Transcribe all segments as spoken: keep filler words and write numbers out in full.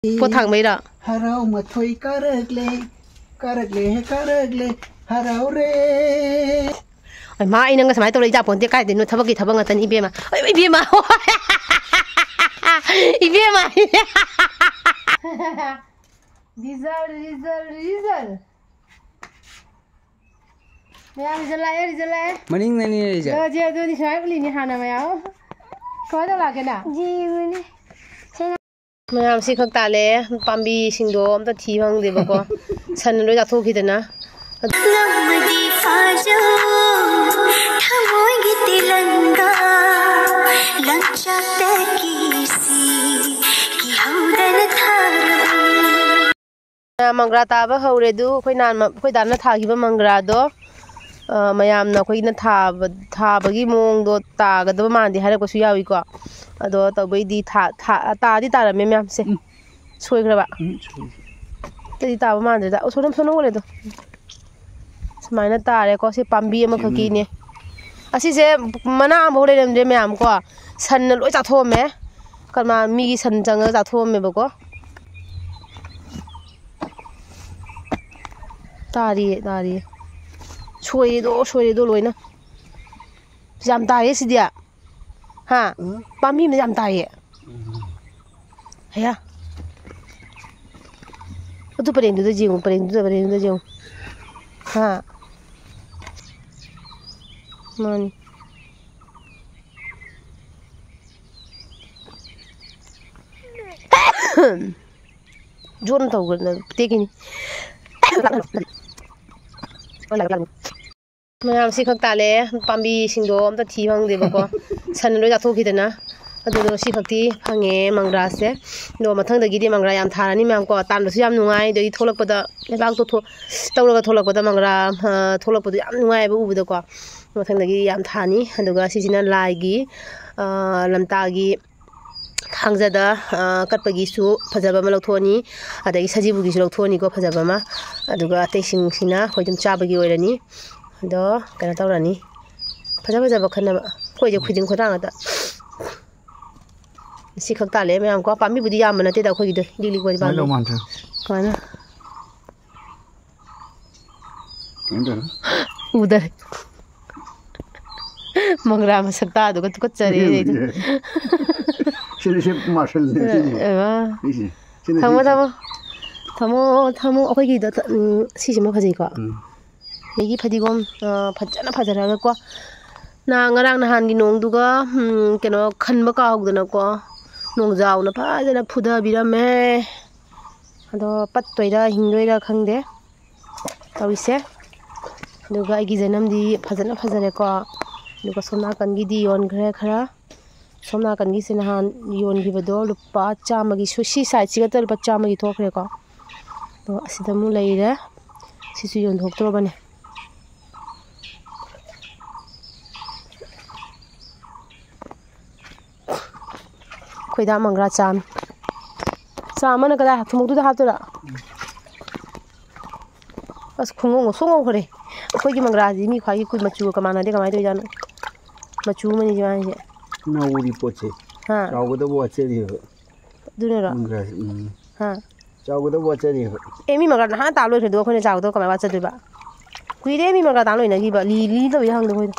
ꯄꯣꯠ ꯊꯥꯡꯕꯩꯔꯣ? ꯍꯔꯥꯎ ꯃꯊꯣꯏ ꯀꯥꯔꯛꯂꯦ, ꯀꯥꯔꯛꯂꯦ, ꯀꯥꯔꯛꯂꯦ, ꯍꯔꯥꯎꯔꯦ꯫ ꯑꯩ ꯃꯥ, ꯑꯩ ꯅꯪꯒ ꯁꯨꯃꯥꯏꯅ ꯇꯧꯔ ꯏꯆꯥ ꯄꯣꯟꯇꯦ, ꯀꯥꯏꯗꯩꯅꯣ? ꯊꯕꯛꯀꯤ ꯊꯕꯛ ꯉꯥꯛꯇꯅꯤ ꯏꯕꯦꯝꯃ꯫ ꯑꯩ, ꯏꯕꯦꯝꯃ꯫ ꯏꯕꯦꯝꯃ꯫ Result, result, result. ꯃꯌꯥꯝ ꯔꯤꯖꯜ ꯂꯥꯛꯑꯦ, ꯔꯤꯖꯜ ꯂꯥꯛꯑꯦ꯫ ꯃꯅꯤꯡꯗꯅꯤ ꯔꯤꯖꯜ꯫ ꯑꯗꯣ ꯆꯦ ꯑꯗꯨꯗꯤ ꯁꯨꯃꯥꯏꯅ ꯎꯠꯂꯤꯅꯤ ꯍꯥꯟꯅ ꯃꯌꯥꯝ꯫ ꯀꯃꯥꯏꯅ ꯇꯧꯔꯛꯑꯒꯦꯅ? ꯌꯦꯡꯉꯨꯅꯦ꯫ ꯃꯌꯥꯝ ꯁꯤ ꯈꯛ ꯇꯥꯜꯂꯦ꯫ ꯄꯥꯝꯕꯤꯁꯤꯡꯗꯣ ꯑꯝꯇ ꯊꯤ ꯐꯪꯗꯦꯕꯀꯣ꯫ ꯁꯟꯅ ꯂꯣꯏ ꯆꯥꯊꯣꯛꯈꯤꯗꯅ꯫ ꯉꯝꯃꯗꯤ ꯐꯥꯖꯧ, ꯊꯃꯣꯏꯒꯤ ꯇꯦꯂꯪꯒꯥ, ꯂꯪꯆꯥꯛꯇ ꯀꯤꯁꯤ, ꯀꯤꯍꯧꯗꯅ ꯊꯥꯔꯕꯅꯤ꯫ ꯃꯪꯒ꯭ꯔꯥ ꯇꯥꯕ ꯍꯧꯔꯦ꯫ ꯑꯗꯨ ꯑꯩꯈꯣꯏ ꯅꯍꯥꯟ ꯃ-, ꯑꯩꯈꯣꯏ ꯗꯥꯅ ꯊꯥꯈꯤꯕ ꯃꯪꯒ꯭ꯔꯥꯗꯣ, ꯑ, ꯃꯌꯥꯝꯅ ꯑꯩꯈꯣꯏꯅ ꯊꯥꯕ, ꯊꯥꯕꯒꯤ ꯃꯑꯣꯡꯗꯣ ꯇꯥꯒꯗꯕ ꯃꯥꯟꯗꯦ ꯍꯥꯏꯔꯛꯄꯁꯨ ꯌꯥꯎꯏꯀꯣ꯫ ꯑꯗꯣ ꯇꯧꯕꯩꯗꯤ ꯊꯥ-, ꯊꯥ-, ꯇꯥꯗꯤ ꯇꯥꯔꯝꯃꯦ ꯃꯌꯥꯝꯁꯦ꯫ ꯎꯝ꯫ ꯁꯣꯏꯈ꯭ꯔꯕ? ꯎꯝ, ꯁꯣꯏꯈ꯭ꯔꯦ꯫ ꯑꯇꯩꯗꯤ ꯇꯥꯕ ꯃꯥꯟꯗ꯭ꯔꯦꯗ꯫ ꯑꯣ, ꯁꯣꯟ-, ꯁꯣꯟ ꯍꯧꯒꯠꯂꯦ ꯑꯗꯣ꯫ ꯁꯨꯃꯥꯏꯅ ꯇꯥꯔꯦꯀꯣ꯫ ꯁꯤ ꯄꯥꯝꯕꯤ ꯑꯃꯈꯛꯀꯤꯅꯦ꯫ ꯎꯝ꯫ ꯑꯁꯤꯁꯦ ꯃꯅꯥ ꯑꯃꯐꯥꯎ ꯂꯩꯔꯝꯗ꯭ꯔꯦ ꯃꯌꯥꯝ ꯀꯣ꯫ ꯁꯟꯅ ꯂꯣꯏ ꯆꯥꯊꯣꯛꯑꯝꯃꯦ꯫ ꯀꯅꯥ, ꯃꯤꯒꯤ ꯁꯟ ꯆꯪꯉꯒ ꯆꯥꯊꯣꯛꯑꯝꯃꯦꯕꯀꯣ꯫ ꯇꯥꯔꯤꯌꯦ, ꯇꯥꯔꯤꯌꯦ꯫ ꯁꯣꯏꯔꯦꯗꯣ, ꯁꯣꯏꯔꯦꯗꯣ ꯂꯣꯏꯅ꯫ ꯌꯥꯝ ꯇꯥꯏꯌꯦ ꯁꯤꯗꯤ꯫ ꯍꯥ? ꯎꯝ꯫ ꯄꯥꯝꯕꯤ ꯑꯃ ꯌꯥꯝ ꯇꯥꯏꯌꯦ꯫ ꯎꯝ꯫ ꯍꯌꯥ꯫ ꯑꯗꯨ ꯄꯔꯦꯡꯗꯨꯗ ꯌꯦꯡꯉꯨ, ꯄꯔꯦꯡꯗꯨꯗ, ꯄꯔꯦꯡꯗꯨꯗ ꯌꯦꯡꯉꯨ꯫ ꯍꯥ? ꯃꯥꯅꯤ꯫ ꯖꯣꯟ ꯇꯧꯒꯅꯨ, ꯇꯦꯛꯈꯤꯅꯤ꯫ ꯃꯌꯥꯝ ꯁꯤ ꯈꯛ ꯇꯥꯜꯂꯦ, ꯄꯥꯝꯕꯤꯁꯤꯡꯗꯣ ꯑꯝꯇ ꯊꯤ ꯐꯪꯗꯦꯕꯀꯣ, ꯁꯟꯅ ꯂꯣꯏ ꯆꯥꯊꯣꯛꯈꯤꯗꯅ꯫ ꯑꯗꯨꯗꯣ ꯁꯤ ꯈꯛꯇꯤ ꯐꯪꯉꯦ ꯃꯪꯒ꯭ꯔꯥꯁꯦ꯫ ꯑꯗꯣ ꯃꯊꯪꯗꯒꯤꯗꯤ ꯃꯪꯒ꯭ꯔꯥ ꯌꯥꯝ ꯊꯥꯔꯅꯤ ꯃꯌꯥꯝ ꯀꯣ, ꯇꯥꯟꯕꯁꯨ ꯌꯥꯝ ꯅꯨꯡꯉꯥꯏ, ꯑꯗꯒꯤ ꯊꯣꯛꯂꯛꯄꯗ ꯂꯩꯕꯥꯛꯇꯣ ꯊꯣ-, ꯇꯧꯔꯒ ꯊꯣꯛꯂꯛꯄꯗ ꯃꯪꯒ꯭ꯔꯥ, ꯑ, ꯊꯣꯛꯂꯛꯄꯗꯣ ꯌꯥꯝ ꯅꯨꯡꯉꯥꯏꯕ ꯎꯕꯗꯀꯣ꯫ ꯃꯊꯪꯗꯒꯤ ꯌꯥꯝ ꯊꯥꯅꯤ꯫ ꯑꯗꯨꯒ ꯁꯤꯁꯤꯅ ꯂꯥꯏꯒꯤ, ꯑ, ꯂꯝꯇꯥꯒꯤ ꯊꯥꯡꯖꯗ, ꯑ, ꯀꯠꯄꯒꯤꯁꯨ ꯐꯖꯕ ꯑꯃ ꯂꯧꯊꯣꯛꯑꯅꯤ, ꯑꯗꯒꯤ ꯁꯖꯤꯕꯨꯒꯤꯁꯨ ꯂꯧꯊꯣꯛꯑꯅꯤꯀꯣ ꯐꯖꯕ ꯑꯃ, ꯑꯗꯨꯒ ꯑꯇꯩꯁꯤꯡꯁꯤꯅ ꯑꯩꯈꯣꯏ ꯑꯗꯨꯝ ꯆꯥꯕꯒꯤ ꯑꯣꯏꯔꯅꯤ꯫ ꯑꯗꯣ ꯀꯩꯅꯣ ꯇꯧꯔꯅꯤ, ꯐꯖ ꯐꯖꯕ ꯈꯟꯅꯕ꯫ ꯑꯩꯈꯣꯏꯁꯦ ꯈꯨꯗꯤꯡ ꯈꯨꯗꯥꯡ ꯉꯥꯛꯇ꯫ ꯁꯤ ꯈꯛ ꯇꯥꯜꯂꯦ ꯃꯌꯥꯝ ꯀꯣ꯫ ꯄꯥꯝꯕꯤꯕꯨꯗꯤ ꯌꯥꯝꯕ ꯅꯠꯇꯦꯗ ꯑꯩꯈꯣꯏꯒꯤꯗꯣ, ꯏꯂꯤꯛ ꯂꯤꯛꯄꯅꯤ ꯁꯨꯃꯥꯏꯅ ꯄꯥꯝꯕꯤ꯫ ꯇꯧ ꯃꯥꯟꯗ꯭ꯔꯣ? ꯁꯨꯃꯥꯏꯅ꯫ ꯀꯩꯅꯣ ꯇꯧꯔꯦ꯫ ꯎꯗꯔꯦ꯫ ꯃꯪꯒ꯭ꯔꯥ ꯃꯁꯛ ꯇꯥꯗꯨꯒ ꯇꯨꯀꯠꯆꯔꯦ ꯑꯩꯗꯣ꯫ ꯁꯤꯗꯤ ꯁꯤ ꯃꯥꯔꯁꯦꯜꯅꯦ ꯁꯤꯗꯤ꯫ ꯑꯦ, ꯃꯥ꯫ ꯁꯤꯁꯦ꯫ ꯁꯤꯅ ꯊꯝꯃꯣ, ꯁꯤ ꯊꯝꯃꯣ꯫ ꯊꯝꯃꯣ, ꯊꯝꯃꯣ꯫ ꯑꯩꯈꯣꯏꯒꯤꯗ ꯊ-, ꯎꯝ, ꯁꯤꯁꯤꯃ ꯐꯖꯩꯀꯣ꯫ ꯎꯝ꯫ ꯑꯗꯒꯤ ꯐꯗꯤꯒꯣꯝ, ꯑ, ꯐꯖꯅ ꯐꯖꯔꯒꯀꯣ꯫ ꯅꯍꯥꯟ, ꯉꯔꯥꯡ ꯅꯍꯥꯟꯒꯤ ꯅꯣꯡꯗꯨꯒ, ꯎꯝ, ꯀꯩꯅꯣ ꯈꯟꯕ ꯀꯥꯎꯍꯧꯗꯅꯀꯣ꯫ ꯅꯣꯡꯖꯥꯎꯅ ꯐꯖꯅ ꯐꯨꯊꯕꯤꯔꯝꯃꯦ꯫ ꯑꯗꯣ ꯄꯠꯇꯣꯏꯔꯥ ꯍꯤꯡꯗꯣꯏꯔꯥ ꯈꯪꯗꯦ ꯇꯧꯔꯤꯁꯦ꯫ ꯑꯗꯨꯒ ꯑꯩꯒꯤ ꯖꯅꯝꯗꯤ ꯐꯖꯅ ꯐꯖꯔꯦꯀꯣ꯫ ꯑꯗꯨꯒ ꯁꯣꯝ ꯅꯥꯀꯟꯒꯤꯗꯤ ꯌꯣꯟꯈ꯭ꯔꯦ ꯈꯔ꯫ ꯁꯣꯝ ꯅꯥꯀꯟꯒꯤꯁꯦ ꯅꯍꯥꯟ ꯌꯣꯟꯈꯤꯕꯗꯣ ꯂꯨꯄꯥ ꯆꯥꯝꯃꯒꯤ, ꯁꯤ ꯁꯥꯏꯖꯁꯤꯒ ꯂꯨꯄꯥ ꯆꯥꯝꯃꯒꯤ ꯊꯣꯛꯈ꯭ꯔꯦꯀꯣ꯫ ꯑꯗꯣ ꯑꯁꯤꯗ ꯑꯃꯨꯛ ꯂꯩꯔꯦ꯫ ꯁꯤꯁꯨ ꯌꯣꯟꯊꯣꯛꯇ꯭ꯔꯕꯅꯦ꯫ ꯈꯣꯏꯗꯥ ꯃꯪꯒ꯭ꯔꯥ ꯆꯥꯝ-, ꯆꯥꯝꯃꯅ ꯀꯗꯥꯏ? ꯊꯨꯝꯃꯣꯛꯇꯨꯗ ꯍꯥꯞꯇꯣꯏꯔꯥ? ꯑꯁ, ꯈꯣꯡꯉꯧ ꯉꯧꯁꯣꯛ ꯉꯧꯈ꯭ꯔꯦ꯫ ꯑꯩꯈꯣꯏꯒꯤ ꯃꯪꯒ꯭ꯔꯥꯁꯤ ꯃꯤ ꯈ꯭ꯋꯥꯏꯒꯤ ꯀꯨꯏ-, ꯃꯆꯨꯒ ꯀꯃꯥꯟꯅꯗꯦ, ꯀꯃꯥꯏꯅ ꯇꯧꯔꯤꯖꯥꯠꯅꯣ? ꯃꯆꯨ ꯑꯃꯅꯤ ꯁꯤ ꯃꯥꯁꯦ꯫ ꯅꯧꯔꯤ ꯄꯣꯠꯁꯦ꯫ ꯍꯥ? ꯆꯥꯎꯒꯗꯕ ꯋꯥꯠꯆꯔꯤꯕ꯫ ꯑꯗꯨꯅꯔꯣ? ꯃꯪꯒ꯭ꯔꯥꯁꯦ, ꯎꯝ꯫ ꯍꯥ? ꯆꯥꯎꯒꯗꯕ ꯋꯥꯠꯆꯔꯤꯕ꯫ ꯑꯦ, ꯃꯤ ꯃꯪꯒ꯭ꯔꯥ ꯅꯍꯥꯟ ꯇꯥ ꯂꯣꯏꯈ꯭ꯔꯦ, ꯑꯗꯨꯒ ꯑꯩꯈꯣꯏꯅ ꯆꯥꯎꯒꯗꯕ ꯀꯃꯥꯏꯅ ꯋꯥꯠꯆꯗꯣꯏꯕ? ꯀꯨꯏꯔꯦ ꯃꯤ ꯃꯪꯒ꯭ꯔꯥ ꯇꯥ ꯂꯣꯏꯅꯈꯤꯕ꯫ ꯂꯤ-, ꯂꯤꯗꯕ ꯌꯥꯍꯪꯗꯣ ꯑꯩꯈꯣꯏꯗꯣ꯫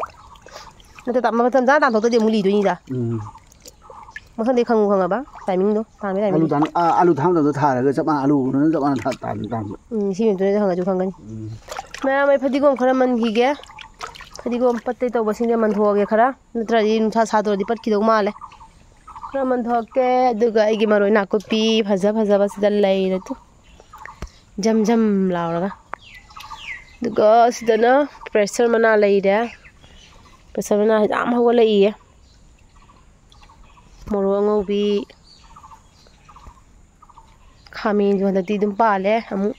ꯅꯠꯇꯦ, ꯇꯥ-, ꯃꯇꯝ ꯆꯥꯅ ꯇꯥꯟꯊꯣꯛꯇ꯭ꯔꯗꯤ ꯑꯃꯨꯛ ꯂꯤꯗꯣꯏꯅꯤꯗ꯫ ꯎꯝ꯫ ꯃꯊꯪꯗꯩ ꯈꯪꯉꯨ ꯈꯪꯉꯕ? ꯇꯥꯏꯃꯤꯡꯗꯣ, ꯇꯥꯟꯕꯩ ꯑꯥꯂꯨ ꯇꯥꯏꯃꯤꯡꯗꯣ꯫ ꯊꯥ-, ꯑꯥ, ꯑꯥꯂꯨ ꯊꯥꯡꯗ ꯊꯥꯔꯒ ꯆꯞ ꯃꯥꯟꯅ, ꯑꯥꯂꯨ ꯎꯅ ꯆꯞ ꯃꯥꯟꯅ ꯊꯥ-, ꯇꯥꯟ-, ꯇꯥꯟꯕ꯫ ꯎꯝ, ꯁꯤ ꯃꯤꯅꯤꯠꯇꯨꯗ ꯍꯪꯉꯁꯨ ꯈꯪꯒꯅꯤ꯫ ꯎꯝ꯫ ꯃꯌꯥꯝ, ꯑꯩ ꯐꯗꯤꯒꯣꯝ ꯈꯔ ꯃꯟꯈꯤꯒꯦ꯫ ꯐꯗꯤꯒꯣꯝ ꯄꯠꯇꯩ ꯇꯧꯕꯁꯤꯡꯁꯦ ꯃꯟꯊꯣꯛꯑꯒꯦ ꯈꯔ, ꯅꯠꯇ꯭ꯔꯗꯤ ꯅꯨꯡꯁꯥ ꯁꯥꯗ꯭ꯔꯗꯤ ꯄꯠꯈꯤꯗꯧ ꯃꯥꯜꯂꯦ꯫ ꯈꯔ ꯃꯟꯊꯣꯛꯀꯦ, ꯑꯗꯨꯒ ꯑꯩꯒꯤ ꯃꯔꯣꯏ ꯅꯥꯀꯨꯞꯄꯤ ꯐꯖ ꯐꯖꯕ ꯁꯤꯗ ꯂꯩꯔꯦ ꯇꯨ꯫ ꯖꯝ ꯖꯝ ꯂꯥꯎꯔꯒ꯫ ꯑꯗꯨꯒ ꯁꯤꯗꯅ ꯄ꯭ꯔꯦꯁꯔ ꯃꯅꯥ ꯂꯩꯔꯦ꯫ ꯄ꯭ꯔꯦꯁꯔ ꯃꯅꯥ ꯌꯥꯝ ꯍꯧꯒꯠꯂꯛꯏꯌꯦ꯫ ꯃꯣꯔꯣꯛ ꯑꯉꯧꯕꯤ, ꯈꯥꯃꯦꯟꯁꯨ ꯍꯟꯗꯛꯇꯤ ꯑꯗꯨꯝ ꯄꯥꯜꯂꯦ꯫ ꯑꯃꯨꯛ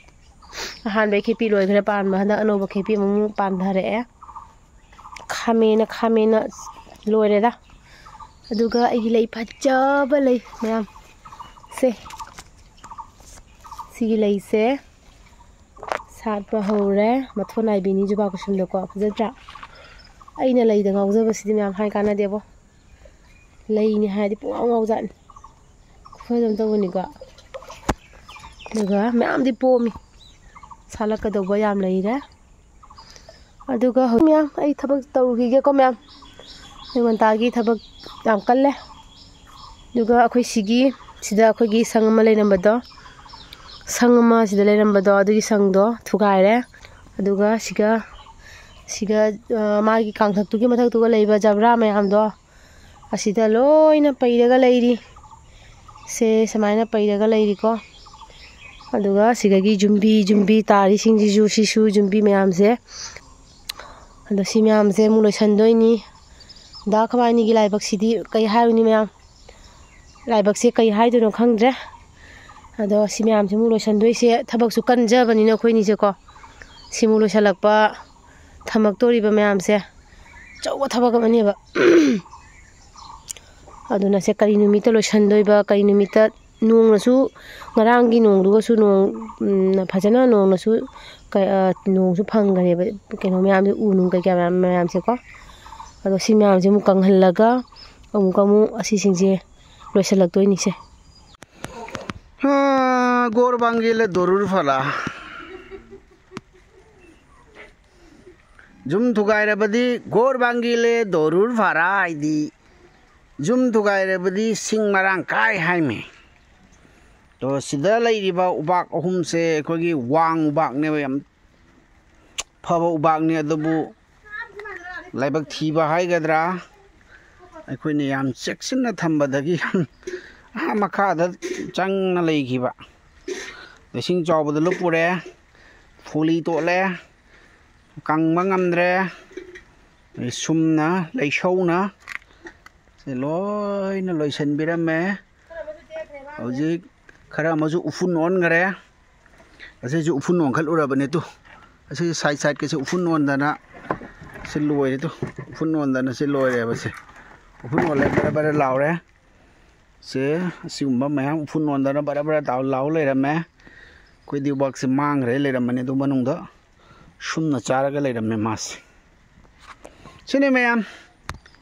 ꯑꯍꯥꯟꯕꯩ ꯈꯦꯄꯤ ꯂꯣꯏꯈ꯭ꯔꯦ ꯄꯥꯟꯕ, ꯍꯟꯗꯛ ꯑꯅꯧꯕ ꯈꯦꯄꯤ ꯑꯃꯨꯛ ꯄꯥꯟꯊꯔꯛꯑꯦ꯫ ꯈꯥꯃꯦꯟꯅ, ꯈꯥꯃꯦꯟꯅ ꯂꯣꯏꯔꯦꯗ꯫ ꯑꯗꯨꯒ ꯑꯩꯒꯤ ꯂꯩ ꯐꯖꯕ ꯂꯩ ꯃꯌꯥꯝ ꯁꯦ, ꯁꯤꯒꯤ ꯂꯩꯁꯦ ꯁꯥꯠꯄ ꯍꯧꯔꯦ꯫ ꯃꯊꯣꯟ ꯅꯥꯏꯕꯤꯅꯤ ꯖꯨꯕꯥ ꯀꯨꯁꯨꯝꯗꯀꯣ, ꯐꯖꯗ꯭ꯔꯥ? ꯑꯩꯅ ꯂꯩꯗ ꯉꯥꯎꯖꯕꯁꯤꯗꯤ ꯃꯌꯥꯝ ꯍꯥꯏ ꯀꯥꯟꯅꯗꯦꯕꯣ꯫ ꯂꯩꯅꯤ ꯍꯥꯏꯔꯗꯤ ꯄꯨꯡꯉꯥꯎ ꯉꯥꯎꯖꯥꯠꯅꯤ꯫ ꯑꯩꯈꯣꯏ ꯑꯗꯨꯝ ꯇꯧꯕꯅꯤꯀꯣ꯫ ꯑꯗꯨꯒ ꯃꯌꯥꯝꯗꯤ ꯄꯣꯝꯃꯤ, ꯁꯥꯠꯂꯛꯀꯗꯧꯕ ꯌꯥꯝ ꯂꯩꯔꯦ꯫ ꯑꯗꯨꯒ ꯍꯧꯖꯤꯛ ꯃꯌꯥꯝ ꯑꯩ ꯊꯕꯛ ꯇꯧꯔꯨꯈꯤꯒꯦꯀꯣ ꯃꯌꯥꯝ꯫ ꯑꯌꯨꯛ ꯉꯟꯇꯥꯒꯤ ꯊꯕꯛ ꯌꯥꯝ ꯀꯜꯂꯦ꯫ ꯑꯗꯨꯒ ꯑꯩꯈꯣꯏ ꯁꯤꯒꯤ, ꯁꯤꯗ ꯑꯩꯈꯣꯏꯒꯤ ꯁꯪ ꯑꯃ ꯂꯩꯔꯝꯕꯗꯣ, ꯁꯪ ꯑꯃ ꯁꯤꯗ ꯂꯩꯔꯝꯕꯗꯣ, ꯑꯗꯨꯒꯤ ꯁꯪꯗꯣ ꯊꯨꯒꯥꯏꯔꯦ꯫ ꯑꯗꯨꯒ ꯁꯤꯒ, ꯁꯤꯒ, ꯑ, ꯃꯥꯒꯤ ꯀꯥꯡꯊꯛꯇꯨꯒꯤ ꯃꯊꯛꯇꯨꯒ ꯂꯩꯕ ꯖꯕ꯭ꯔꯥ ꯃꯌꯥꯝꯗꯣ ꯑꯁꯤꯗ ꯂꯣꯏꯅ ꯄꯩꯔꯒ ꯂꯩꯔꯤ꯫ ꯁꯦ ꯁꯨꯃꯥꯏꯅ ꯄꯩꯔꯒ ꯂꯩꯔꯤꯀꯣ꯫ ꯑꯗꯨꯒ ꯁꯤꯗꯒꯤ ꯌꯨꯝꯕꯤ, ꯌꯨꯝꯕꯤ ꯇꯥꯔꯤꯁꯤꯡꯁꯤꯁꯨ, ꯁꯤꯁꯨ ꯌꯨꯝꯕꯤ ꯃꯌꯥꯝꯁꯦ꯫ ꯑꯗꯣ ꯁꯤ ꯃꯌꯥꯝꯁꯦ ꯑꯃꯨꯛ ꯂꯣꯏꯁꯟꯗꯣꯏꯅꯤ꯫ ꯗꯥ ꯈꯕꯥꯏꯅꯤꯒꯤ ꯂꯥꯏꯕꯛꯁꯤꯗꯤ ꯀꯩ ꯍꯥꯏꯔꯨꯅꯤ ꯃꯌꯥꯝ? ꯂꯥꯏꯕꯛꯁꯦ ꯀꯩ ꯍꯥꯏꯗꯣꯏꯅꯣ ꯈꯪꯗ꯭ꯔꯦ꯫ ꯑꯗꯣ ꯁꯤ ꯃꯌꯥꯝꯁꯦ ꯑꯃꯨꯛ ꯂꯣꯏꯁꯟꯗꯣꯏꯁꯦ, ꯊꯕꯛꯁꯨ ꯀꯟꯖꯕꯅꯤꯅ ꯑꯩꯈꯣꯏꯅꯤꯁꯦꯀꯣ꯫ ꯁꯤꯃꯨꯛ ꯂꯣꯏꯁꯜꯂꯛꯄ, ꯊꯝꯃꯛꯇꯣꯔꯤꯕ ꯃꯌꯥꯝꯁꯦ ꯑꯆꯧꯕ ꯊꯕꯛ ꯑꯃꯅꯦꯕ꯫ ꯑꯗꯨꯅ ꯁꯦ ꯀꯔꯤ ꯅꯨꯃꯤꯠꯇ ꯂꯣꯏꯁꯟꯗꯣꯏꯕ, ꯀꯔꯤ ꯅꯨꯃꯤꯠꯇ, ꯅꯣꯡꯅꯁꯨ, ꯉꯔꯥꯡꯒꯤ ꯅꯣꯡꯗꯨꯒꯁꯨ ꯅꯣꯡ, ꯎꯝ, ꯐꯖꯅ ꯅꯣꯡꯅꯁꯨ ꯀ-, ꯑ, ꯅꯣꯡꯁꯨ ꯐꯪꯈ꯭ꯔꯦꯕ, ꯀꯩꯅꯣ ꯃꯌꯥꯝꯁꯦ, ꯎ ꯅꯨꯡ ꯀꯩꯀꯥ ꯃꯌꯥꯝ, ꯃꯌꯥꯝꯁꯦꯀꯣ꯫ ꯑꯗꯣ ꯁꯤ ꯃꯌꯥꯝꯁꯦ ꯑꯃꯨꯛ ꯀꯪꯍꯜꯂꯒ ꯑꯃꯨꯛꯀ ꯑꯃꯨꯛ ꯑꯁꯤꯁꯤꯡꯁꯦ ꯂꯣꯏꯁꯤꯜꯂꯛꯇꯣꯏꯅꯤꯁꯦ꯫ ꯍꯥ, ꯒꯣꯔ ꯕꯥꯡꯒꯦꯂ ꯗꯣꯔꯨꯔ ꯐꯔꯥ꯫ ꯌꯨꯝ ꯊꯨꯒꯥꯏꯔꯕꯗꯤ ꯒꯣꯔ ꯕꯥꯡꯒꯦꯂꯦ ꯗꯣꯔꯨꯔ ꯐꯔꯥ ꯍꯥꯏꯗꯤ ꯌꯨꯝ ꯊꯨꯒꯥꯏꯔꯕꯗꯤ ꯁꯤꯡ ꯃꯔꯥꯡ ꯀꯥꯏ ꯍꯥꯏꯃꯤ꯫ ꯇꯣ, ꯁꯤꯗ ꯂꯩꯔꯤꯕ ꯎꯕꯥꯛ ꯑꯍꯨꯝꯁꯦ ꯑꯩꯈꯣꯏꯒꯤ ꯋꯥꯡ ꯎꯕꯥꯛꯅꯦꯕ, ꯌꯥꯝ ꯐꯕ ꯎꯕꯥꯛꯅꯤ꯫ ꯑꯗꯨꯕꯨ ꯂꯥꯏꯕꯛ ꯊꯤꯕ ꯍꯥꯏꯒꯗ꯭ꯔꯥ, ꯑꯩꯈꯣꯏꯅ ꯌꯥꯝ ꯆꯦꯛꯁꯤꯟꯅ ꯊꯝꯕꯗꯒꯤ ꯌꯥꯝ ꯑꯥ ꯃꯈꯥꯗ ꯆꯪꯅ ꯂꯩꯈꯤꯕ꯫ ꯏꯁꯤꯡ ꯆꯥꯎꯕꯗ ꯂꯨꯞꯄꯨꯔꯦ, ꯐꯨꯂꯤ ꯇꯣꯠꯂꯦ, ꯀꯪꯕ ꯉꯝꯗ꯭ꯔꯦ꯫ ꯑꯗꯩ ꯁꯨꯝꯅ, ꯂꯩꯁꯧꯅ ꯁꯤ ꯂꯣꯏꯅ ꯂꯣꯏꯁꯤꯟꯕꯤꯔꯝꯃꯦ꯫ ꯍꯧꯖꯤꯛ ꯈꯔ ꯑꯃꯁꯨ ꯎꯐꯨꯟ ꯑꯣꯟꯈꯔꯦ꯫ ꯑꯁꯤꯁꯨ ꯎꯐꯨꯟ ꯑꯣꯟꯈꯠꯂꯨꯔꯕꯅꯦ ꯇꯨ꯫ ꯑꯁꯤ ꯁꯥꯏꯠ ꯁꯥꯏꯠꯀꯁꯦ ꯎꯐꯨꯟ ꯑꯣꯟꯗꯅ ꯁꯤ ꯂꯣꯏꯔꯦ ꯇꯨ꯫ ꯎꯐꯨꯟ ꯑꯣꯟꯗꯅ ꯁꯤ ꯂꯣꯏꯔꯦꯕ ꯁꯦ꯫ ꯎꯐꯨꯟ ꯑꯣꯜꯂꯦ, ꯕꯔ ꯕꯔ ꯂꯥꯎꯔꯦ꯫ ꯁꯦ, ꯑꯁꯤꯒꯨꯝꯕ ꯃꯌꯥꯝ ꯎꯐꯨꯟ ꯑꯣꯟꯗꯅ ꯕꯔ ꯕꯔ ꯇꯥꯎ ꯂꯥꯎ ꯂꯩꯔꯝꯃꯦ꯫ ꯑꯩꯈꯣꯏꯗꯤ ꯎꯕꯥꯛꯁꯦ ꯃꯥꯡꯈ꯭ꯔꯦ ꯂꯩꯔꯝꯕꯅꯦ ꯑꯗꯨ ꯃꯅꯨꯡꯗ꯫ ꯁꯨꯝꯅ ꯆꯥꯔꯒ ꯂꯩꯔꯝꯃꯦ ꯃꯥꯁꯦ꯫ ꯁꯤꯅꯤ ꯃꯌꯥꯝ,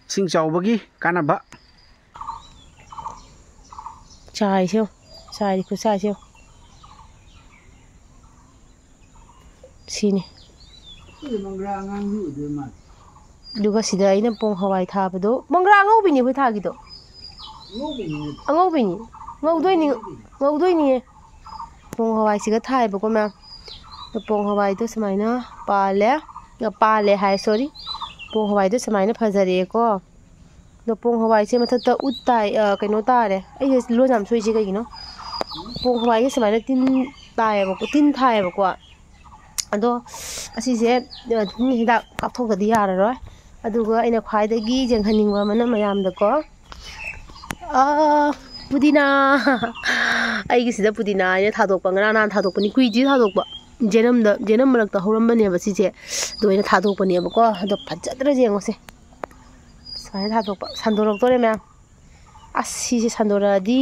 ꯏꯁꯤꯡ ꯆꯥꯎꯕꯒꯤ ꯀꯥꯟꯅꯕ꯫ ꯆꯥꯏꯁꯦ ꯌꯦꯡꯉꯨ꯫ ꯆꯥꯏꯗꯤ ꯈꯨꯠꯆꯥꯏꯁꯦ ꯌꯦꯡꯉꯨ꯫ ꯁꯤꯅꯤ꯫ ꯑꯗꯨꯒ ꯁꯤꯗ ꯑꯩꯅ ꯄꯣꯡ ꯍꯋꯥꯏ ꯊꯥꯕꯗꯣ, ꯃꯪꯒ꯭ꯔꯥ ꯑꯉꯧꯕꯤꯅꯤ ꯑꯩꯈꯣꯏ ꯊꯥꯒꯤꯗꯣ꯫ ꯑꯉꯧꯕꯤꯅꯤ꯫ ꯉꯧꯗꯣꯏꯅꯤ꯫ ꯉꯧꯗꯣꯏꯅꯤꯌꯦ꯫ ꯄꯣꯡ ꯍꯋꯥꯏꯁꯤꯒ ꯊꯥꯏꯌꯦꯕꯀꯣ, ꯃꯌꯥꯝ꯫ ꯑꯗꯣ ꯄꯣꯡ ꯍꯋꯥꯏꯗꯣ ꯁꯨꯃꯥꯏꯅ ꯄꯥꯜꯂꯦ꯫ ꯑ, ꯄꯥꯜꯂꯦ ꯍꯥꯏ, sorry꯫ ꯄꯣꯡ ꯍꯋꯥꯏꯗꯣ ꯁꯨꯃꯥꯏꯅ ꯐꯖꯔꯛꯑꯦꯀꯣ꯫ ꯑꯗꯣ ꯄꯣꯡ ꯍꯋꯥꯏꯁꯦ ꯃꯊꯛꯇ ꯎꯠ ꯇꯥꯏ, ꯑ, ꯀꯩꯅꯣ ꯇꯥꯔꯦ꯫ ꯑꯩꯁꯦ ꯂꯣꯟ ꯌꯥꯝ ꯊꯣꯛꯏꯁꯦ ꯀꯩꯒꯤꯅꯣ? ꯄꯣꯡ ꯍꯋꯥꯏꯁꯦ ꯁꯨꯃꯥꯏꯅ ꯇꯤꯟ ꯇꯥꯏꯌꯦꯕꯀꯣ, ꯇꯤꯟ ꯊꯥꯏꯌꯦꯕꯀꯣ꯫ ꯑꯗꯣ ꯑꯁꯤꯁꯦ, ꯑ, ꯇꯤꯟ ꯍꯤꯗꯥꯛ ꯀꯥꯞꯊꯣꯛꯇꯗꯤ ꯌꯥꯔꯔꯣꯏ꯫ ꯑꯗꯨꯒ ꯑꯩꯅ ꯈ꯭ꯋꯥꯏꯗꯒꯤ ꯌꯦꯡꯍꯟꯅꯤꯡꯕ ꯑꯃꯅ ꯃꯌꯥꯝꯗꯀꯣ, ꯑ, ꯄꯨꯗꯤꯅꯥ꯫ ꯑꯩꯒꯤꯁꯤꯗ ꯄꯨꯗꯤꯅꯥ ꯍꯥꯏꯅ ꯊꯥꯗꯣꯛꯄ, ꯉꯔꯥꯡ ꯅꯍꯥꯟ ꯊꯥꯗꯣꯛꯄꯅꯤ, ꯀꯨꯏꯗ꯭ꯔꯤ ꯊꯥꯗꯣꯛꯄ꯫ ꯖꯦꯅꯝꯗ, ꯖꯦꯅꯝ ꯃꯔꯛꯇ ꯍꯧꯔꯝꯕꯅꯦꯕ ꯁꯤꯁꯦ꯫ ꯑꯗꯣ ꯑꯩꯅ ꯊꯥꯗꯣꯛꯄꯅꯦꯕꯀꯣ꯫ ꯑꯗꯣ ꯐꯖꯗ꯭ꯔꯥ ꯌꯦꯡꯉꯨꯁꯦ꯫ ꯁꯨꯃꯥꯏꯅ ꯊꯥꯗꯣꯛꯄ, ꯁꯟꯗꯣꯔꯛꯇꯣꯔꯦ ꯃꯌꯥꯝ꯫ ꯑꯁ, ꯁꯤꯁꯦ ꯁꯟꯗꯣꯔꯛꯑꯗꯤ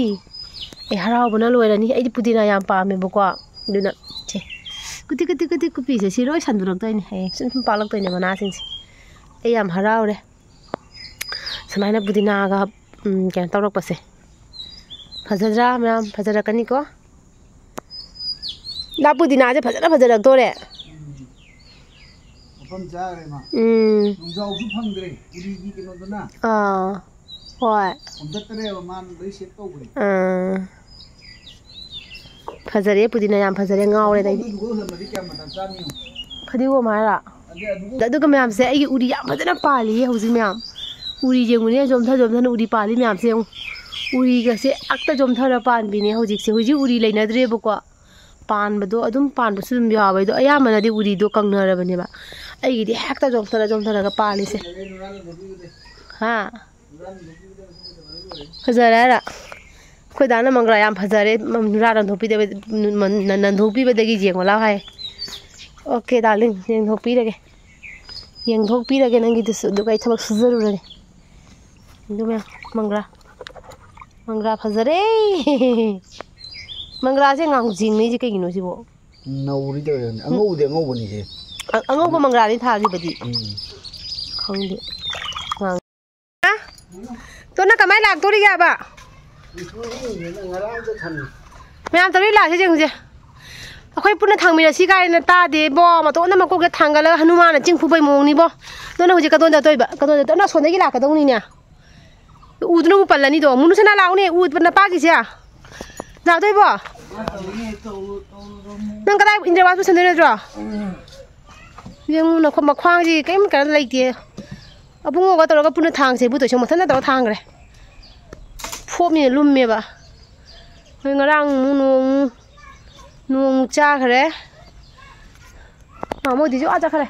ꯑꯩ ꯍꯔꯥꯎꯕꯅ ꯂꯣꯏꯔꯅꯤ꯫ ꯑꯩꯗꯤ ꯄꯨꯗꯤꯅꯥ ꯌꯥꯝ ꯄꯥꯝꯃꯦꯕꯀꯣ꯫ ꯑꯗꯨꯅ ꯁꯦ, ꯀꯨꯇꯤ ꯀꯨꯇꯤ ꯀꯨꯇꯤ ꯀꯨꯞꯄꯤꯁꯦ ꯁꯤ ꯂꯣꯏ ꯁꯟꯗꯣꯔꯛꯇꯣꯏꯅꯦ꯫ ꯍꯌꯦꯡ ꯁꯨꯝ ꯁꯨꯝ ꯄꯥꯜꯂꯛꯇꯣꯏꯅꯦ ꯃꯅꯥꯁꯤꯡꯁꯦ꯫ ꯑꯩ ꯌꯥꯝ ꯍꯔꯥꯎꯔꯦ ꯁꯨꯃꯥꯏꯅ ꯄꯨꯗꯤꯅꯥꯒ, ꯎꯝ, ꯀꯩꯅꯣ ꯇꯧꯔꯛꯄꯁꯦ꯫ ꯐꯖꯗ꯭ꯔꯥ ꯃꯌꯥꯝ? ꯐꯖꯔꯛꯀꯅꯤꯀꯣ꯫ ꯅꯥꯄꯨꯗꯤꯅꯥꯁꯦ ꯐꯖꯅ ꯐꯖꯔꯛꯇꯣꯔꯦ꯫ ꯎꯝ꯫ ꯃꯐꯝ ꯆꯥꯈ꯭ꯔꯦ ꯃꯥ꯫ ꯎꯝ꯫ ꯅꯣꯡꯖꯥꯎꯁꯨ ꯐꯪꯗ꯭ꯔꯦ, ꯎꯔꯤꯒꯤ ꯀꯩꯅꯣꯗꯨꯅ꯫ ꯑꯥ, ꯍꯣꯏ꯫ ꯍꯣꯝꯗꯠꯇ꯭ꯔꯦꯕ, ꯃꯥꯅ ꯂꯣꯏ ꯁꯦꯞ ꯇꯧꯈ꯭ꯔꯦ꯫ ꯑꯥ꯫ ꯐꯖꯔꯦ, ꯄꯨꯗꯤꯅꯥ ꯌꯥꯝ ꯐꯖꯔꯦ, ꯉꯥꯎꯔꯦꯗ ꯑꯩꯗꯤ꯫ ꯑꯗꯨꯒ ꯍꯨꯜꯂꯝꯃꯗꯤ ꯀꯌꯥꯝ ꯃꯇꯝ ꯆꯥꯅꯤ ꯌꯦꯡꯉꯣ꯫ ꯐꯗꯤꯒꯣꯝ ꯍꯥꯏꯔꯣ? ꯑꯗꯩ ꯑꯗꯨꯒ ꯑꯗꯨꯒ ꯃꯌꯥꯝꯁꯦ ꯑꯩꯒꯤ ꯎꯔꯤ ꯌꯥꯝ ꯐꯖꯅ ꯄꯥꯜꯂꯤꯌꯦ ꯍꯧꯖꯤꯛ ꯃꯌꯥꯝ꯫ ꯎꯔꯤ ꯌꯦꯡꯉꯨꯅꯦ, ꯆꯣꯝꯊ ꯆꯣꯝꯊꯅ ꯎꯔꯤ ꯄꯥꯜꯂꯤ ꯃꯌꯥꯝꯁꯦ ꯌꯦꯡꯉꯨ꯫ ꯎꯔꯤꯒꯁꯦ ꯑꯛꯇ ꯆꯣꯝꯊꯔ ꯄꯥꯟꯕꯤꯅꯦ ꯍꯧꯖꯤꯛꯁꯦ꯫ ꯍꯧꯖꯤꯛ ꯎꯔꯤ ꯂꯩꯅꯗ꯭ꯔꯦꯕꯀꯣ꯫ ꯄꯥꯟꯕꯗꯣ ꯑꯗꯨꯝ, ꯄꯥꯟꯕꯁꯨ ꯑꯗꯨꯝ ꯌꯥꯎꯋꯦ꯫ ꯑꯗꯣ ꯑꯌꯥꯝꯕꯅꯗꯤ ꯎꯔꯤꯗꯣ ꯀꯪꯅꯔꯕꯅꯦꯕ꯫ ꯑꯩꯒꯤꯗꯤ ꯍꯦꯛꯇ ꯆꯣꯝꯊꯔ ꯆꯣꯝꯊꯔꯒ ꯄꯥꯜꯂꯤꯁꯦ꯫ ꯍꯥ? ꯐꯖꯔꯦ ꯍꯥꯏꯔ? ꯑꯩꯈꯣꯏ ꯗꯥꯅ ꯃꯪꯒ꯭ꯔꯥ ꯌꯥꯝ ꯐꯖꯔꯦ, ꯅꯨꯔꯥ ꯅꯟꯊꯣꯛꯄꯤꯗꯕ-, ꯅꯟ-, ꯅꯟꯊꯣꯛꯄꯤꯕꯗꯒꯤ ꯌꯦꯡꯉꯣ ꯂꯥꯎ ꯍꯥꯏ꯫ Okay, darling, ꯌꯦꯡꯊꯣꯛꯄꯤꯔꯒꯦ꯫ ꯌꯦꯡꯊꯣꯛꯄꯤꯔꯒꯦ ꯅꯪꯒꯤꯗꯨꯁꯨ, ꯑꯗꯨꯒ ꯑꯩ ꯊꯕꯛ ꯁꯨꯖꯔꯨꯔꯒꯦ꯫ ꯑꯗꯨ ꯃꯌꯥꯝ, ꯃꯪꯒ꯭ꯔꯥ꯫ ꯃꯪꯒ꯭ꯔꯥ ꯐꯖꯔꯦ꯫ ꯃꯪꯒ꯭ꯔꯥꯁꯦ ꯉꯥꯡꯖꯤꯡꯅꯩꯁꯦ ꯀꯩꯒꯤꯅꯣ ꯁꯤꯕꯣ? ꯅꯧꯔꯤ ꯇꯧꯔꯤꯅꯦ꯫ ꯑꯉꯧꯕꯗꯤ ꯑꯉꯧꯕꯅꯤꯁꯦ꯫ ꯑ-, ꯑꯉꯧꯕ ꯃꯪꯒ꯭ꯔꯥꯅꯤ ꯊꯥꯈꯤꯕꯗꯤ꯫ ꯎꯝ꯫ ꯈꯪꯗꯦ꯫ ꯉꯥꯡ-, ꯍꯥ? ꯇꯣ ꯅꯪ ꯀꯃꯥꯏꯅ ꯂꯥꯛꯇꯣꯔꯤꯒꯦꯕ? ꯃꯌꯥꯝ ꯇꯧꯔꯤ ꯂꯥꯛꯁꯦ ꯌꯦꯡꯁꯦ꯫ ꯑꯩꯈꯣꯏ ꯄꯨꯟꯅ ꯊꯥꯡꯃꯤꯟꯅꯁꯤ ꯀꯥꯏꯅ ꯇꯥꯗꯦꯕꯣ꯫ ꯃꯇꯣꯟꯗ ꯃꯀꯣꯛꯇ ꯊꯥꯡꯒꯠꯂꯒ ꯍꯅꯨꯃꯥꯟꯅ ꯆꯤꯡ ꯐꯨꯕꯩ ꯃꯑꯣꯡꯅꯤꯕꯣ꯫ ꯑꯗꯨꯅ ꯍꯧꯖꯤꯛ ꯀꯗꯣꯟ ꯆꯠꯇꯣꯏꯕ? ꯀꯗꯣꯟ ꯆꯠꯇꯣꯏ? ꯑꯁꯣꯝꯗꯒꯤ ꯂꯥꯛꯀꯗꯧꯅꯤꯅꯦ꯫ ꯎꯗꯨꯅ ꯑꯃꯨꯛ ꯄꯜꯂꯅꯤꯗꯣ꯫ ꯃꯨꯅꯨꯁꯅꯥ ꯂꯥꯛꯎꯅꯦ꯫ ꯎ ꯅꯄꯥꯒꯤꯁꯦ꯫ ꯂꯥꯛꯇꯣꯏꯕꯣ? ꯅꯪ ꯀꯗꯥꯏ ꯏꯟꯗ꯭ꯔꯕꯥꯁ ꯄꯨꯁꯟꯗꯣꯏ ꯅꯠꯇ꯭ꯔꯣ? ꯌꯦꯡꯉꯨ, ꯅꯈꯣ-, ꯃꯈ꯭ꯋꯥꯡꯁꯤ ꯀꯔꯤꯝ ꯀꯩꯅꯣ ꯂꯩꯇꯦ꯫ ꯑꯕꯨꯡꯉꯣꯒ ꯇꯧꯔꯒ ꯄꯨꯟꯅ ꯊꯥꯡꯁꯦ꯫ ꯏꯕꯨ ꯇꯣꯏꯁꯪ ꯃꯊꯟꯇ ꯇꯧꯔ ꯊꯥꯡꯈ꯭ꯔꯦ꯫ ꯐꯣꯞꯅꯤꯅ ꯂꯨꯝꯃꯦꯕ꯫ ꯍꯣꯏ, ꯉꯔꯥꯡ ꯑꯃꯨꯛ ꯅꯣꯡ, ꯅꯣꯡ ꯆꯥꯈ꯭ꯔꯦ꯫ ꯑꯥ, ꯃꯣꯏꯗꯤꯁꯨ ꯑꯥ ꯆꯠꯈ꯭ꯔꯦ꯫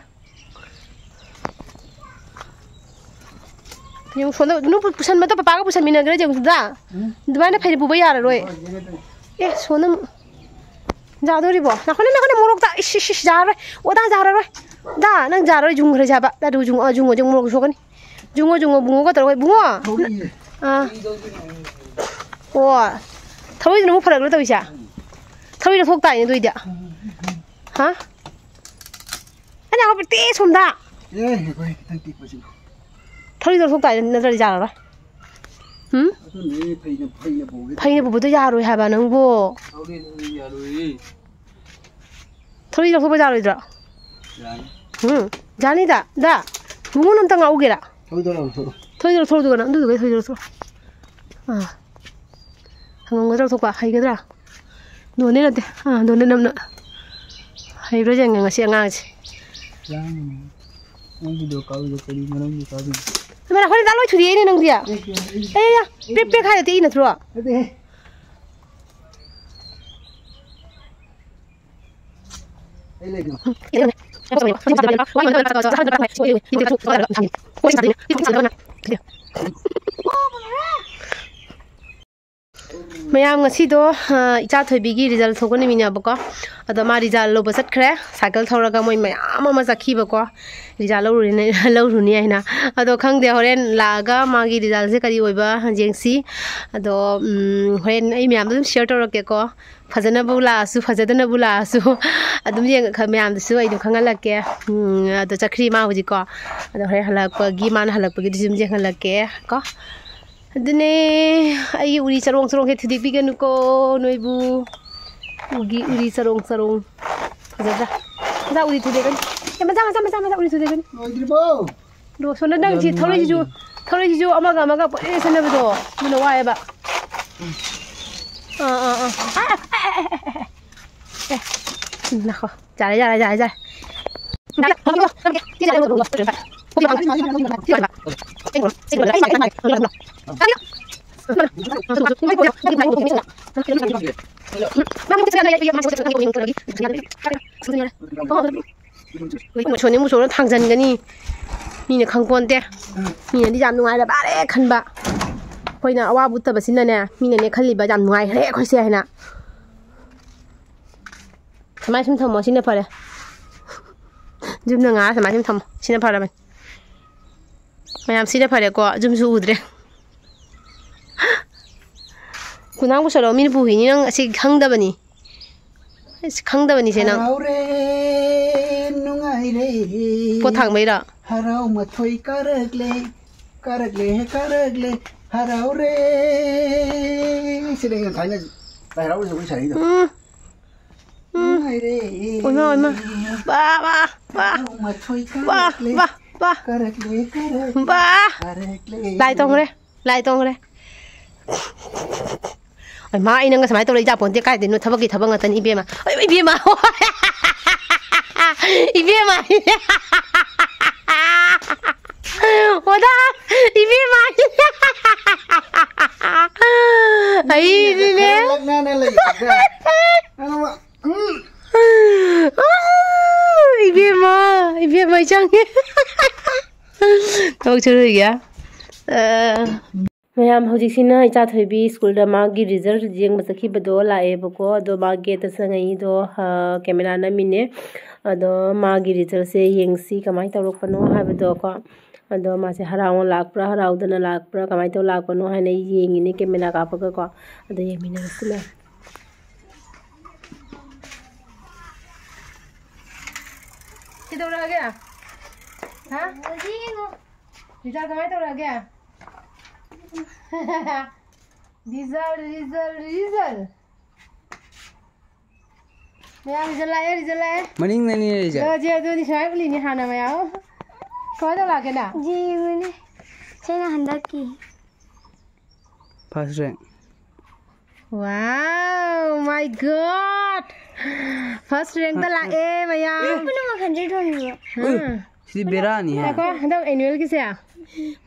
ꯌꯦꯡꯉꯨ, ꯁꯣꯝꯗ ꯅꯨ-, ꯄꯨꯁꯟꯕꯗꯣ ꯄꯄꯥꯒ ꯄꯨꯁꯟꯃꯤꯟꯅꯈ꯭ꯔꯦ ꯌꯦꯡꯉꯨꯗ꯫ ꯎꯝ꯫ ꯑꯗꯨꯃꯥꯏꯅ ꯐꯩꯗꯤ ꯄꯨꯕ ꯌꯥꯔꯔꯣꯏ꯫ ꯍꯣꯏ, ꯌꯦꯡꯒꯦ ꯇꯧꯔꯤ꯫ ꯑꯦ, ꯁꯣꯝꯗ ꯑꯃꯨꯛ ꯌꯥꯗꯣꯔꯤꯕꯣ? ꯅꯥꯈꯣꯏꯅꯦ, ꯅꯥꯈꯣꯏꯅꯦ, ꯃꯣꯔꯣꯛꯇ꯫ ꯏꯁ, ꯏꯁ, ꯏꯁ, ꯌꯥꯔꯔꯣꯏ꯫ ꯑꯣ, ꯗꯥ, ꯌꯥꯔꯔꯣꯏ꯫ ꯗꯥ, ꯅꯪ ꯌꯥꯔꯔꯣꯏ, ꯌꯨꯡꯈ꯭ꯔꯁꯦ ꯍꯥꯏꯕ꯫ ꯗꯥ, ꯑꯗꯨ ꯌꯨꯡꯉꯣ, ꯌꯨꯡꯉꯣ, ꯌꯨꯡꯉꯣ, ꯃꯣꯔꯣꯛ ꯁꯣꯛꯀꯅꯤ꯫ ꯌꯨꯡꯉꯣ, ꯌꯨꯡꯉꯣ, ꯕꯨꯡꯉꯣꯒ ꯇꯧꯔꯒ, ꯏꯕꯨꯡꯉꯣ꯫ ꯊꯧꯔꯤꯌꯦ꯫ ꯑꯥ꯫ ꯑꯣ, ꯊꯧꯔꯤꯗꯨꯅ ꯑꯃꯨꯛ ꯐꯔꯛꯂꯣ ꯇꯧꯔꯤꯁꯦ? ꯊꯧꯔꯤ ꯂꯧꯊꯣꯛ ꯇꯥꯏꯅꯦ ꯑꯗꯨ ꯑꯣꯏꯗꯤ꯫ ꯍꯥ? ꯑꯩꯅ ꯍꯧꯕ ꯇꯦ ꯁꯣꯝꯗ꯫ ꯑꯦ, ꯉꯥꯏꯈꯣꯍꯦ, ꯈꯤꯇꯪ ꯄꯤꯛꯄꯁꯤꯕꯨ꯫ ꯊꯧꯔꯤꯗꯣ ꯂꯧꯊꯣꯛ ꯇꯥꯏꯅꯦ, ꯅꯠꯇ꯭ꯔꯗꯤ ꯌꯥꯔꯔꯣꯏ꯫ ꯍꯨꯝ? ꯑꯗꯨꯅꯦ ꯐꯩꯅ, ꯐꯩꯅ ꯄꯨꯒꯦ ꯐꯩꯅ ꯇꯧꯕ꯫ ꯄꯨꯕꯗꯣ ꯌꯥꯔꯣꯏ ꯍꯥꯏꯕ ꯅꯪꯕꯣ꯫ ꯊꯧꯔꯤ, ꯊꯧꯔꯤ ꯌꯥꯔꯣꯏꯌꯦ꯫ ꯊꯧꯔꯤ ꯂꯧꯊꯣꯛꯄ ꯌꯥꯔꯣꯏꯗ꯭ꯔꯣ? ꯌꯥꯅꯤ꯫ ꯎꯝ, ꯌꯥꯅꯤꯗ, ꯗꯥ꯫ ꯕꯨꯡꯉꯣꯅ ꯑꯝꯇ ꯉꯥꯛꯎꯒꯦꯔꯥ? ꯊꯧꯔꯤꯗꯣ ꯂꯧꯊꯣꯛꯑꯣ꯫ ꯊꯧꯔꯤꯗꯣ ꯂꯧꯊꯣꯛꯑꯣ, ꯑꯗꯨꯗꯨꯒ ꯊꯧꯔꯤꯗꯣ ꯂꯧꯊꯣꯛꯑꯣ꯫ ꯑꯥ꯫ ꯍꯪꯉꯝꯒꯗ꯭ꯔꯥ ꯂꯧꯊꯣꯛꯄ? ꯍꯩꯒꯗ꯭ꯔꯥ? ꯗꯣꯟꯗꯤ ꯅꯠꯇꯦ꯫ ꯑꯥ, ꯗꯣꯟꯗꯤ ꯅꯝꯅ꯫ ꯍꯩꯕ꯭ꯔꯥ ꯌꯦꯡꯒꯦ ꯉꯁꯤ ꯑꯉꯥꯡꯁꯦ꯫ ꯂꯥꯡꯒꯅꯨ꯫ ꯅꯪ ꯚꯤꯗꯤꯑꯣ ꯀꯥꯞꯄꯤꯗꯣ ꯀꯔꯤ ꯃꯔꯝꯒꯤ ꯀꯥꯞꯄꯤꯅꯣ? ꯏꯃꯥ, ꯑꯩꯈꯣꯏ ꯗꯥ ꯂꯣꯏ ꯊꯨꯗꯦꯛꯏꯅꯦ ꯅꯪꯗꯤ꯫ ꯑꯦ, ꯑꯦ, ꯑꯦ, ꯑꯦ, ꯄ꯭ꯔꯦꯛ ꯄ꯭ꯔꯦꯛ ꯍꯥꯏꯔꯗꯤ ꯑꯩ ꯅꯠꯇ꯭ꯔꯣ? ꯅꯠꯇꯦꯍꯦ꯫ ꯑꯩ ꯂꯩꯗꯅ꯫ ꯃꯌꯥꯝ, ꯉꯁꯤꯗꯣ, ꯑ, ꯏꯆꯥ ꯊꯣꯏꯕꯤꯒꯤ ꯔꯤꯖꯜ ꯊꯣꯛꯄ ꯅꯨꯃꯤꯠꯅꯦꯕꯀꯣ꯫ ꯑꯗꯣ ꯃꯥ ꯔꯤꯖꯜ ꯂꯧꯕ ꯆꯠꯈ꯭ꯔꯦ꯫ ꯁꯥꯏꯀꯜ ꯊꯧꯔꯒ ꯃꯣꯏ ꯃꯌꯥꯝ ꯑꯃ ꯆꯠꯈꯤꯕꯀꯣ꯫ ꯔꯤꯖꯜ ꯂꯧꯔꯨꯔꯤꯅꯦ-, ꯂꯧꯔꯨꯅꯤ ꯍꯥꯏꯅ꯫ ꯑꯗꯣ ꯈꯪꯗꯦ, ꯍꯣꯔꯦꯟ ꯂꯥꯛꯑꯒ ꯃꯥꯒꯤ ꯔꯤꯖꯜꯁꯦ ꯀꯔꯤ ꯑꯣꯏꯕ ꯌꯦꯡꯁꯤ꯫ ꯑꯗꯣ, ꯎꯝ, ꯍꯣꯔꯦꯟ ꯑꯩ ꯃꯌꯥꯝꯗ ꯑꯗꯨꯝ ꯁꯤꯌꯔ ꯇꯧꯔꯛꯀꯦꯀꯣ꯫ ꯐꯖꯅꯕꯨ ꯂꯥꯛꯑꯁꯨ, ꯐꯖꯗꯅꯕꯨ ꯂꯥꯛꯑꯁꯨ, ꯑꯗꯨꯝ ꯌꯦꯡ-, ꯈ-, ꯃꯌꯥꯝꯗꯁꯨ ꯑꯩ ꯑꯗꯨꯝ ꯈꯪꯍꯜꯂꯛꯀꯦ꯫ ꯎꯝ, ꯑꯗꯣ ꯆꯠꯈ꯭ꯔꯤ ꯃꯥ ꯍꯧꯖꯤꯛꯀꯣ꯫ ꯑꯗꯣ ꯍꯣꯔꯦꯟ ꯍꯜꯂꯛꯄꯒꯤ, ꯃꯥꯅ ꯍꯜꯂꯛꯄꯒꯤꯗꯨꯁꯨ ꯑꯗꯨꯝ ꯌꯦꯡꯍꯜꯂꯛꯀꯦ ꯀꯣ꯫ ꯑꯗꯨꯅꯦ, ꯑꯩꯒꯤ ꯎꯔꯤ ꯆꯔꯣꯡ ꯆꯔꯣꯡꯁꯦ ꯊꯨꯗꯦꯛꯄꯤꯒꯅꯨꯀꯣ, ꯅꯣꯏꯕꯨ꯫ ꯎꯒꯤ ꯎꯔꯤ ꯆꯔꯣꯡ ꯆꯔꯣꯡ꯫ ꯐꯖꯗ꯭ꯔꯥ? ꯃꯆꯥ ꯎꯔꯤ ꯊꯨꯗꯦꯛꯀꯅꯤ꯫ ꯑꯦ, ꯃꯆꯥ, ꯃꯆꯥ, ꯃꯆꯥ, ꯃꯆꯥ ꯎꯔꯤ ꯊꯨꯗꯦꯛꯀꯅꯤ꯫ ꯂꯣꯏꯗ꯭ꯔꯤꯕꯣ? ꯑꯗꯣ ꯁꯣꯝꯗ ꯅꯪ ꯁꯤ ꯌꯥꯝ ꯊꯧꯔꯛꯏꯁꯤꯁꯨ, ꯅꯨꯡꯉꯥꯏꯅꯦ꯫ ꯊꯧꯔꯛꯏꯁꯤꯁꯨ ꯑꯃꯒ ꯑꯃꯒ ꯄꯪꯁꯤꯟ ꯁꯤꯟꯅꯕꯗꯣ ꯑꯗꯨꯅ ꯋꯥꯏꯑꯦꯕ꯫ ꯑꯥ, ꯑꯥ, ꯑꯥ꯫ ꯑꯥ, ꯑꯥ, ꯑꯥ, ꯑꯥ, ꯑꯥ꯫ ꯑꯦ, ꯉꯥꯏꯈꯣ꯫ ꯌꯥꯔꯦ, ꯌꯥꯔꯦ, ꯌꯥꯔꯦ, ꯌꯥꯔꯦ꯫ ꯁꯣꯅꯤ ꯃꯨꯁꯣꯅ ꯊꯥꯡꯖꯟꯒꯅꯤ꯫ ꯃꯤꯅ ꯈꯪꯄꯣꯟꯇꯦ꯫ ꯃꯤꯅꯗꯤ ꯌꯥꯝ ꯅꯨꯡꯉꯥꯏꯔꯕꯥꯔꯦ ꯈꯟꯕ꯫ ꯑꯩꯈꯣꯏꯅ ꯑꯋꯥꯕ ꯎꯠꯇꯕꯁꯤꯅꯅꯦ, ꯃꯤꯅꯅꯦ ꯈꯜꯂꯤꯕ ꯌꯥꯝ ꯅꯨꯡꯉꯥꯏꯈ꯭ꯔꯦ ꯑꯩꯈꯣꯏꯁꯦ ꯍꯥꯏꯅ꯫ ꯁꯨꯃꯥꯏ ꯁꯨꯝ ꯊꯝꯃꯣ, ꯁꯤꯅ ꯐꯔꯦ꯫ ꯌꯨꯝꯗ ꯉꯥꯏꯔ ꯁꯨꯃꯥꯏ ꯁꯨꯝ ꯊꯝꯃꯣ, ꯁꯤꯅ ꯐꯔꯕꯅꯤ꯫ ꯃꯌꯥꯝ ꯁꯤꯅ ꯐꯔꯦꯀꯣ, ꯌꯨꯝꯁꯨ ꯎꯗ꯭ꯔꯦ꯫ ꯈꯨꯅꯥꯡ ꯄꯨꯁꯜꯂꯣ, ꯃꯤꯅ ꯄꯨꯈꯤꯅꯤ, ꯅꯪ ꯑꯁꯤ ꯈꯪꯗꯕꯅꯤ꯫ ꯑꯁ, ꯈꯪꯗꯕꯅꯤꯁꯦ ꯅꯪ꯫ ꯍꯔꯥꯎꯔꯦ, ꯅꯨꯡꯉꯥꯏꯔꯦ꯫ ꯄꯣꯠ ꯊꯥꯡꯕꯩꯔꯣ? ꯍꯔꯥꯎ ꯃꯊꯣꯏ ꯀꯥꯔꯛꯂꯦ, ꯀꯥꯔꯛꯂꯦ, ꯀꯥꯔꯛꯂꯦ, ꯍꯔꯥꯎꯔꯦ꯫ ꯁꯤꯗ ꯑꯩꯅ ꯊꯥꯏꯅ ꯂꯥꯏ ꯍꯔꯥꯎꯕ ꯖꯒꯣꯏ ꯁꯥꯔꯛꯏꯗꯣ꯫ ꯎꯝ꯫ ꯎꯝ꯫ ꯅꯨꯡꯉꯥꯏꯔꯦ꯫ ꯑꯣꯏꯃꯥ, ꯑꯣꯏꯃꯥ꯫ ꯕꯥ, ꯕꯥ, ꯕꯥ꯫ ꯍꯔꯥꯎ ꯃꯊꯣꯏ ꯕꯥ, ꯀꯥꯔꯛꯂꯦ, ꯕꯥ, ꯕꯥ꯫ ꯀꯥꯔꯛꯂꯦ, ꯀꯥꯔꯛꯂꯦ, ꯕꯥ꯫ ꯀꯥꯔꯛꯂꯦ꯫ ꯂꯥꯏ ꯇꯣꯡꯈ꯭ꯔꯦ, ꯂꯥꯏ ꯇꯣꯡꯈ꯭ꯔꯦ꯫ ꯑꯩ ꯃꯥ, ꯑꯩ ꯅꯪꯒ ꯁꯨꯃꯥꯏꯅ ꯇꯧꯔ ꯏꯆꯥ ꯄꯣꯟꯇꯦ, ꯀꯥꯏꯗꯩꯅꯣ? ꯊꯕꯛꯀꯤ ꯊꯕꯛ ꯉꯥꯛꯇꯅꯤ, ꯏꯕꯦꯝꯃ꯫ ꯑꯩ, ꯏꯕꯦꯝꯃ꯫ ꯏꯕꯦꯝꯃ꯫ ꯑꯣꯗꯥ, ꯏꯕꯦꯝꯃ꯫ ꯑꯩꯗꯤꯅꯦ꯫ ꯈꯔ ꯂꯛꯅꯅ ꯂꯩꯕꯗ꯫ ꯅꯪ ꯑꯃ, ꯎꯝ꯫ ꯑꯥ, ꯏꯕꯦꯝꯃ, ꯏꯕꯦꯝꯃ, ꯑꯩ ꯆꯪꯉꯦ꯫ ꯊꯕꯛ ꯁꯨꯔꯣꯏꯒꯦ꯫ ꯑꯥ꯫ ꯃꯌꯥꯝ, ꯍꯧꯖꯤꯛꯁꯤꯅ ꯏꯆꯥ ꯊꯣꯏꯕꯤ ꯁ꯭ꯀꯨꯜꯗ ꯃꯥꯒꯤ ꯔꯤꯖꯜ ꯌꯦꯡꯕ ꯆꯠꯈꯤꯕꯗꯣ ꯂꯥꯛꯑꯦꯕꯀꯣ꯫ ꯑꯗꯣ ꯃꯥ ꯒꯦꯠꯇ ꯆꯪꯉꯛꯏꯗꯣ, ꯑ, ꯀꯦꯃꯦꯔꯥ ꯅꯝꯃꯤꯅꯦ꯫ ꯑꯗꯣ ꯃꯥꯒꯤ ꯔꯤꯖꯜꯁꯦ ꯌꯦꯡꯁꯤ ꯀꯃꯥꯏꯅ ꯇꯧꯔꯛꯄꯅꯣ ꯍꯥꯏꯕꯗꯣꯀꯣ꯫ ꯑꯗꯣ ꯃꯥꯁꯦ ꯍꯔꯥꯎꯅ ꯂꯥꯛꯄ꯭ꯔꯥ, ꯍꯔꯥꯎꯗꯅ ꯂꯥꯛꯄ꯭ꯔꯥ, ꯀꯃꯥꯏꯅ ꯇꯧꯔ ꯂꯥꯛꯄꯅꯣ ꯍꯥꯏꯅ ꯌꯦꯡꯉꯤꯅꯦ ꯀꯦꯃꯦꯔꯥ ꯀꯥꯞꯄꯒꯀꯣ꯫ ꯑꯗꯣ ꯌꯦꯡꯃꯤꯟꯅꯔꯁꯤ ꯃꯌꯥꯝ꯫ ꯀꯩꯗꯧꯔꯛꯑꯒꯦ? ꯍꯥ? ꯔꯤꯖꯜ ꯀꯃꯥꯏꯅ ꯇꯧꯔꯛꯑꯒꯦ? Result, result, result. ꯃꯌꯥꯝ result ꯂꯥꯛꯑꯦ, result ꯂꯥꯛꯑꯦ꯫ ꯃꯅꯤꯡꯗꯅꯤ result. ꯑꯗꯣ ꯁꯦ ꯑꯗꯨꯗꯤ ꯁꯨꯃꯥꯏꯅ ꯎꯠꯂꯤꯅꯤ ꯍꯥꯟꯅ ꯃꯌꯥꯝ꯫ ꯀꯃꯥꯏꯅ ꯇꯧꯔꯛꯑꯒꯦ ꯅꯪ? ꯌꯦꯡꯉꯨꯅꯦ꯫ ꯁꯤꯅ ꯍꯟꯗꯛꯀꯤ꯫ First rank. Wow, my God! First rank ꯇ ꯂꯥꯛꯑꯦ ꯃꯌꯥꯝ꯫ ꯄꯨꯝꯅꯃꯛ hundred ꯐꯪꯉꯤꯕ꯫ ꯎꯝ꯫ ꯁꯤꯗꯤ ꯕꯦꯔꯥꯅꯤ ꯍꯥ. ꯉꯥꯏꯈꯣ, ꯍꯟꯗꯛ annual ꯒꯤꯁꯦ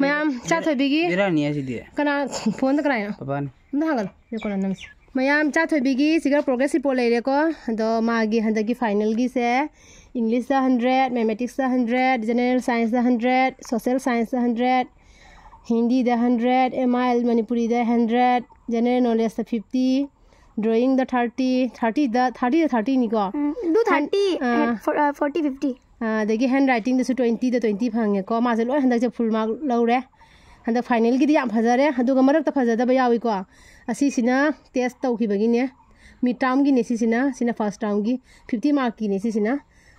ꯃꯌꯥꯝ ꯆꯥꯊꯣꯏꯕꯤꯒꯤ ꯕꯦꯔꯥꯅꯤ ꯍꯥ ꯁꯤꯗꯤ. ꯀꯅꯥ phone ꯗ ꯀꯅꯥꯅꯣ? ꯄꯄꯥꯅꯤ. ꯑꯝꯇ ꯍꯥꯡꯒꯠꯂꯣ꯫ ꯁꯤ ꯀꯣꯟꯅ ꯅꯝꯁꯤ꯫ ꯃꯌꯥꯝ ꯆꯥꯊꯣꯏꯕꯤꯒꯤ ꯁꯤꯒ progress report ꯂꯩꯔꯦꯀꯣ꯫ ꯑꯗꯣ ꯃꯥꯒꯤ ꯍꯟꯗꯛꯀꯤ final ꯒꯤꯁꯦ English ꯇ hundred, Mathematics ꯇ hundred, General Science ꯇ hundred, Social Science ꯇ hundred, Hindi the hundred, M I L Manipuri the hundred, General Knowledge ꯇ fifty, Drawing ꯗ thirty, thirty ꯗ, thirty ꯗ thirty ꯅꯤꯀꯣ꯫ ꯎꯝ, ꯑꯗꯨ thirty, ah. for- uh, forty, fifty. ꯑꯥ, ꯑꯗꯒꯤ handwriting ꯗꯁꯨ twenty ꯗ twenty ꯐꯪꯉꯦꯀꯣ꯫ ꯃꯥꯁꯦ ꯂꯣꯏ ꯍꯟꯗꯛꯁꯦ full mark ꯂꯧꯔꯦ꯫ ꯍꯟꯗꯛ final ꯒꯤꯗꯤ ꯌꯥꯝ ꯐꯖꯔꯦ, ꯑꯗꯨꯒ ꯃꯔꯛꯇ ꯐꯖꯗꯕ ꯌꯥꯎꯏꯀꯣ꯫ ꯑꯁꯤꯁꯤꯅ test ꯇꯧꯈꯤꯕꯒꯤꯅꯦ, mid term ꯒꯤꯅꯦ ꯁꯤꯁꯤꯅ, ꯁꯤꯅ first term ꯒꯤ fifty mark ꯀꯤꯅꯦ ꯁꯤꯁꯤꯅ꯫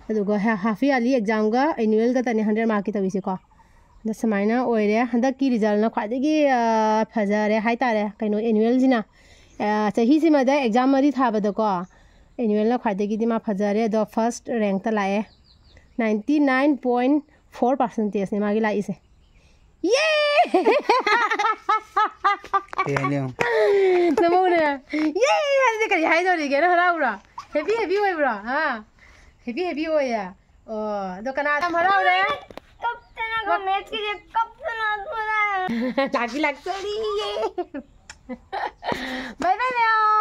ꯑꯗꯨꯒ ꯍ- half yearly exam ꯒ annual ꯒꯇꯅꯦ hundred mark ꯀꯤ ꯇꯧꯔꯤꯁꯦꯀꯣ꯫ ꯑꯗ ꯁꯨꯃꯥꯏꯅ ꯑꯣꯏꯔꯦ ꯍꯟꯗꯛꯀꯤ result ꯅ ꯈ꯭ꯋꯥꯏꯗꯒꯤ, ꯑ, ꯐꯖꯔꯦ ꯍꯥꯏꯇꯥꯔꯦ꯫ ꯀꯩꯅꯣ, annual ꯁꯤꯅ, ꯑ, ꯆꯍꯤꯁꯤꯃꯗ exam ꯃꯔꯤ ꯊꯥꯕꯗꯀꯣ, annual ꯅ ꯈ꯭ꯋꯥꯏꯗꯒꯤꯗꯤ ꯃꯥ ꯐꯖꯔꯦ꯫ ꯑꯗꯣ first rank ꯇ ꯂꯥꯛꯑꯦ, ninety nine point four percentage ꯅꯦ ꯃꯥꯒꯤ ꯂꯥꯛꯏꯁꯦ꯫ ꯌꯦ! ꯀꯩ ꯍꯥꯏꯅꯣ? ꯅꯃꯧꯅꯦ꯫ ꯌꯦ! ꯍꯥꯏꯁꯦ ꯀꯔꯤ ꯍꯥꯏꯗꯧꯔꯤꯒꯦ? ꯅꯪ ꯍꯔꯥꯎꯕ꯭ꯔꯣ? Happy, happy ꯑꯣꯏꯕ꯭ꯔꯣ? ꯍꯥ? Happy, happy ꯑꯣꯏꯌꯦ꯫ ꯑꯣ, ꯑꯗꯣ ꯀꯅꯥ ꯌꯥꯝ ꯍꯔꯥꯎꯔꯦ? ꯀꯞꯇꯅ maths ꯀꯤꯁꯦ ꯀꯞꯇꯅ ꯑꯗꯨꯅ꯫ ꯂꯥꯛꯇꯤ ꯂꯥꯛꯆꯔꯤꯌꯦ꯫ Bye bye ꯃꯌꯥꯝ꯫